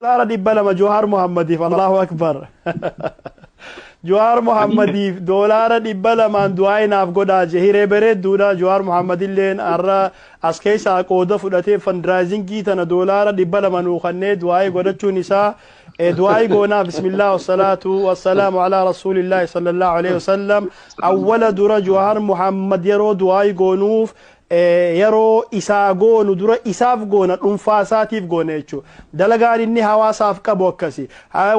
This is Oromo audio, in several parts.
Doolaara 200 Jawaar Muhammadiif. Allahu Akbar. Jawaar Muhammadiif doolaara 200n du'aa naaf godhaa je. Hiree bareedduudha. Jawaar Muhammad illeen har'a as keessaa qooda fudhatee fundraisingii tana doolaara 200 nuu kennee du'aa godhachuun isaa, du'aa goonaa. Bismillah, wassalaatu wassalaamu alaa rasuulillahi sallallahu alaihi wasallam. Awwala dura Jawaar Muhammad yeroo du'aa goonuuf, yeroo isaa goonu dura isaaf goona, dhuunfaa isaatiif goona jechuudha. Dalagaan inni hawaasaaf qabu akkasi.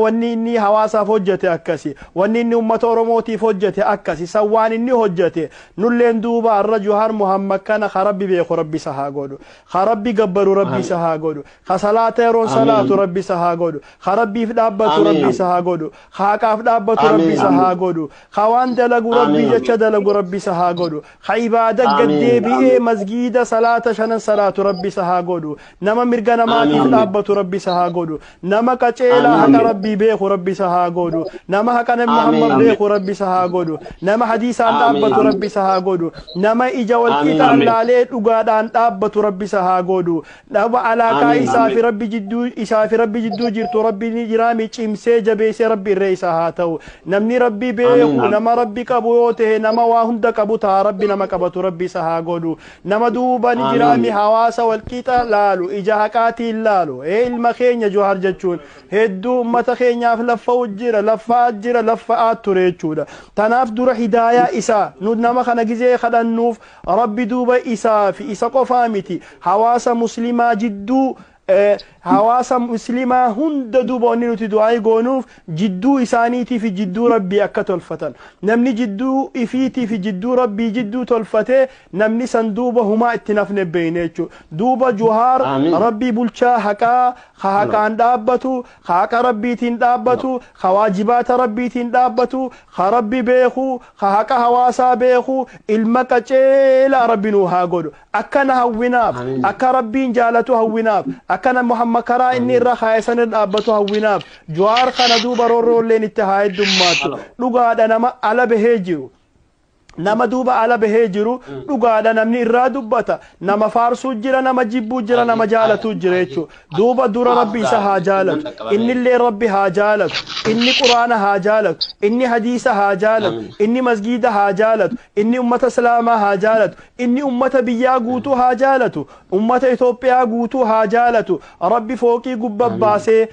Wanni inni hawaasaaf hojjete akkasi. Wanni inni uummata Oromootiif hojjete akkasi. San waan inni hojjete nulleen duuba har'a Jawaar Muhammad kana ka Rabbi beeku Rabbi isa haa godhu. Ka Rabbi gabbaru Rabbi isa haa godhu. Ka salaata yeroon salaatu Rabbi isa haa godhu. Ka Rabbiif dhaabbatu Rabbi isa haa godhu. Ka haqaaf dhaabbatu Rabbi isa haa godhu. Ka waan dalagu Rabbi jecha dalagu Rabbi isa haa godhu. Ka ibaada gaddeebi'ee masgiida salaata shanan salaatu Rabbi isa haa godhu. Nama mirga namaatiif dhaabbatu Rabbi isa haa godhu. Nama qaceelaa haqa Rabbii beeku Rabbi isa haa godhu. Nama haqa Nabi Muhammad beeku Rabbi isa haa godhu. Nama hadiisaan dhaabbatu Rabbi isa haa godhu. Nama ija walqixaan laalee dhugaadhaan dhaabbatu Rabbi isa haa godhu. Nama alaaqaa isaa fi Rabbi jidduu isaa fi Rabbi jidduu jirtu Rabbi ni jiraami cimsee jabeessee Rabbi irree isaa haa ta'u. Namni Rabbi beeku nama Rabbi qabu yoo ta'e, nama waa hunda qabu ta'a. Rabbi nama qabatu Rabbi isa haa godhu. Nama duuba ni jiraami hawaasa walqixa laalu, ija haqaatiin laalu. Ilma keenya Jawaar jechuun hedduu ummata keenyaaf laffa'u jira, laffa'aa jira, laffa'aa ture jechuudha. Tanaaf dura hidaayaa isaa nu nama kana gizee kadhannuuf, Rabbi duuba isaa fi isa qofaa miti, hawaasa muslimaa jidduu, hawaasa muslimaa hunda duuba wanni nuti du'aa goonuuf jidduu isaaniitii fi jidduu Rabbii akka tolfatan. Namni jidduu ifiitii fi jidduu Rabbii jidduu tolfatee, namni san duuba humaa itti nafne beeyne jechuudha. Duuba Jawaar, Rabbii bulchaa haqaa, ka haqaan dhaabbatu, ka haqa Rabbiitiin dhaabbatu, ka waajibaata Rabbiitiin dhaabbatu, ka Rabbi beeku, ka haqa hawaasaa beeku, ilma qaceelaa Rabbi nuu haa godhu. Akkana hawwinaaf, akka Rabbiin jaalatu hawwinaaf, akkana Muhammad karaa inni irra kaa'e san irra dhaabbatu hawwinaaf. Jawaar kana duuba roorroolleen itti haa heddummaattu. Dhugaadha, nama ala bahee jiru. Nama duuba ala bahee jiru, dhugaadha, namni irraa dubbata. Nama faarsuu jira, nama jibbuu jira, nama jaalatuu jira jechuudha. Duuba dura Rabbi isa haa jaalatu. Innillee Rabbi haa jaalatu. Inni Quraana haa jaalatu. Inni hadiisa haa jaalatu. Inni masgiida haa jaalatu. Inni ummata Islaamaa haa jaalatu. Inni ummata biyyaa guutuu haa jaalatu. Ummata Itoophiyaa guutuu haa jaalatu. Rabbi fooqii gubba baasee,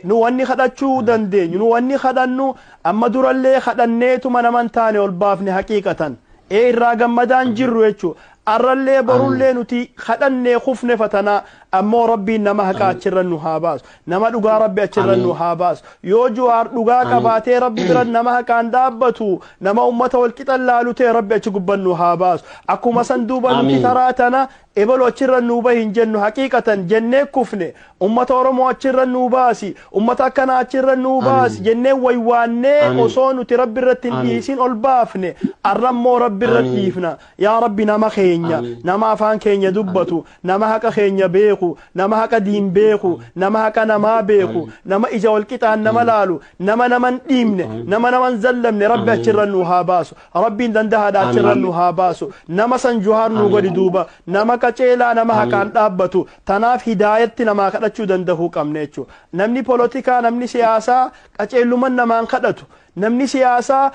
nu wanni kadhachuu dandeenyu, nu wanni kadhannu amma durallee kadhanneetuma naman taane ol baafne. Haqiiqatan irraa gammadaan jirru jechuudha. Arrallee borullee nuti kadhannee kufne fatanaa, ammoo Rabbiin nama haqa achirra nu haa baasu. Nama dhugaa Rabbi achirra nu haa baasu. Yoo Jawaar dhugaa qabaatee Rabbi bira nama haqaan dhaabbatu, nama ummata walqixan laalu ta'e, Rabbi achi gubban nu haa baasu. Akkuma san duuba nuti taraa tana ebelu achirra nuu bahi hin jennu. Haqiiqatan jennee kufne. Ummata Oromoo achirra nuu baasi, ummata akkanaa achirra nuu baasi jennee waywaannee osoo nuti Rabbi irratti hin dhiisin ol baafne. Arrammoo Rabbi irra dhiifna. Yaa Rabbi, nama keenya, nama afaan keenya dubbatu, nama haqa keenya beeku, nama haqa diin beeku, nama haqa namaa beeku, nama ija walqixaan nama laalu, nama naman dhiibne, nama naman zallamne, Rabbi achirra nuu haa baasu. Rabbiin dandahaadha, achirra nuu haa baasu. Nama san Jawaar nuu godhi. Duuba nama qaceelaa, nama haqaan dhaabbatu. Tanaaf hidaayatti namaa kadhachuu dandahuu qabne jechuudha. Namni polotikaa, namni siyaasaa qaceelluman namaan kadhatu. Namni siyaasaa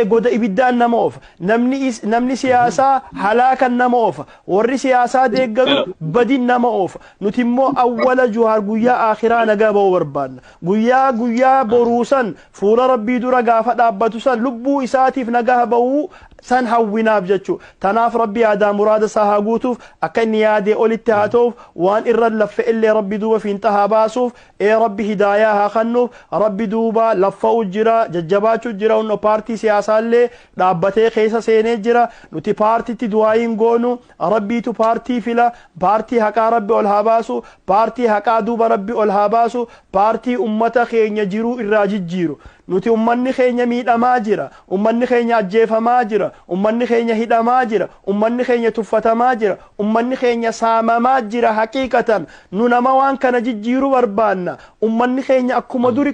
goda ibiddaan nama oofa. Namni siyaasaa halaakan nama oofa. Warri siyaasaa deeggaru badin nama oofa. Nuti immoo awwala Jawaar guyyaa akhiraa nagaa ba'uu barbaanna. Guyyaa boruu san fuula Rabbii dura gaafa dhaabbatu san lubbuu isaatiif nagaa ba'uu san hawwinaaf jechuudha. Tanaaf Rabbi yaadaa muraada isaa haa guutuuf, akka inni yaadee olitti haa ta'uuf, waan irra laffe illee Rabbi duuba fiinxa haa baasuuf, Rabbi hidaayaa haa kennuuf. Rabbi duuba laffa'u jira, jajjabaachuu jira. Hunno paartii siyaasaallee dhaabbatee keessa seenee jira. Nuti paartitti du'aayiin goonu, Rabbiitu paartii fila. Paartii haqaa Rabbi ol haa baasu. Paartii haqaa duuba Rabbi ol haa baasu. Paartii ummata keenya jiruu irraa jijjiiru. Nuti ummanni keenya miidhamaa jira, ummanni keenya ajjeefamaa jira, ummanni keenya hidhamaa jira, ummanni keenya tuffatamaa jira, ummanni keenya saamamaa jira. Haqiiqatan nu nama waan kana jijjiiruu barbaanna. Ummanni keenya akkuma duri